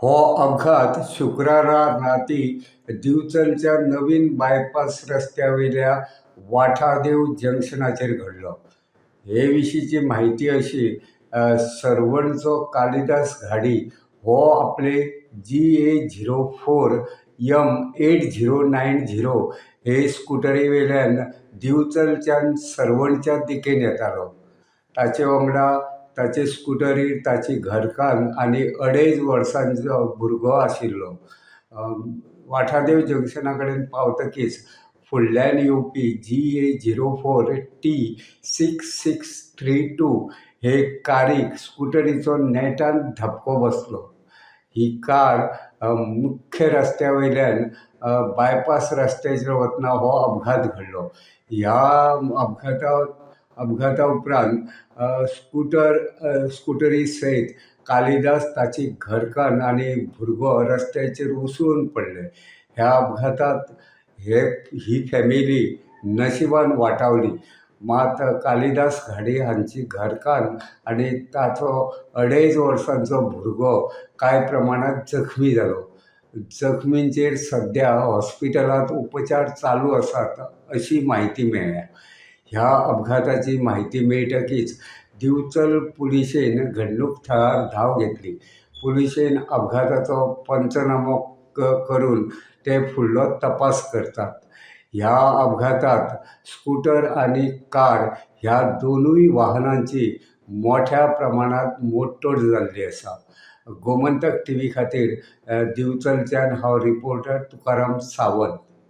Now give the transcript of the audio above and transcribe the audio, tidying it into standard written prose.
हो अपघात शुक्रारा राती दिवचलच्या नवीन बायपास रस्त्या वयल्या वाठादेव जंक्शनाचेर घडलो. हे विशींची म्हायती अशी, सर्वणचो कालिदास घाडी हो आपले G A zero four M eight zero nine zero हे स्कुटरी वयल्यान दिवचलच्यान सर्वणच्या दिकेन येतालो. ताचे वांगडा ताचे स्कुटरीर ताची घरकान्न आनी अडेज वर्सांचो भुरगो आशिल्लो. वाठादेव जंक्शना कडेन पावतकीच फुडल्यान येवपी G A zero four T six six three two हे कारीक स्कुटरीचो नेटान धपको बसलो. ही कार मुख्य रस्त्या वयल्यान बायपास रस्त्याचेर वतना हो अपघात घडलो. ह्या अपघाता उपरांत स्कुटरी सयत कालिदास, ताची घरकान्न आनी भुरगो रस्त्याचेर उसळून पडले. ह्या अपघातांत ही फॅमिली नशिबान वाटावली. मात कालिदास घाडी हांची घरकान्न आनी ताचो अडेज वर्सांचो भुरगो कांय प्रमाणांत जखमी जालो. जखमींचेर सद्या हॉस्पिटलांत उपचार चालू आसात अशी म्हायती मेळ्ळ्या. ह्या अपघाताची म्हायती मेळटकीच दिवचल पुलिशेन घडणूक थळार धांव घेतली. पुलिशेन अपघाताचो पंचनामो करून ते फुडलो तपास करतात. ह्या अपघातांत स्कुटर आनी कार ह्या दोनूय वाहनांची मोठ्या प्रमाणांत मोडतोड जाल्ली आसा. गोमंतक टीव्ही खातीर दिवचलच्यान हांव रिपोर्टर तुकाराम सावंत.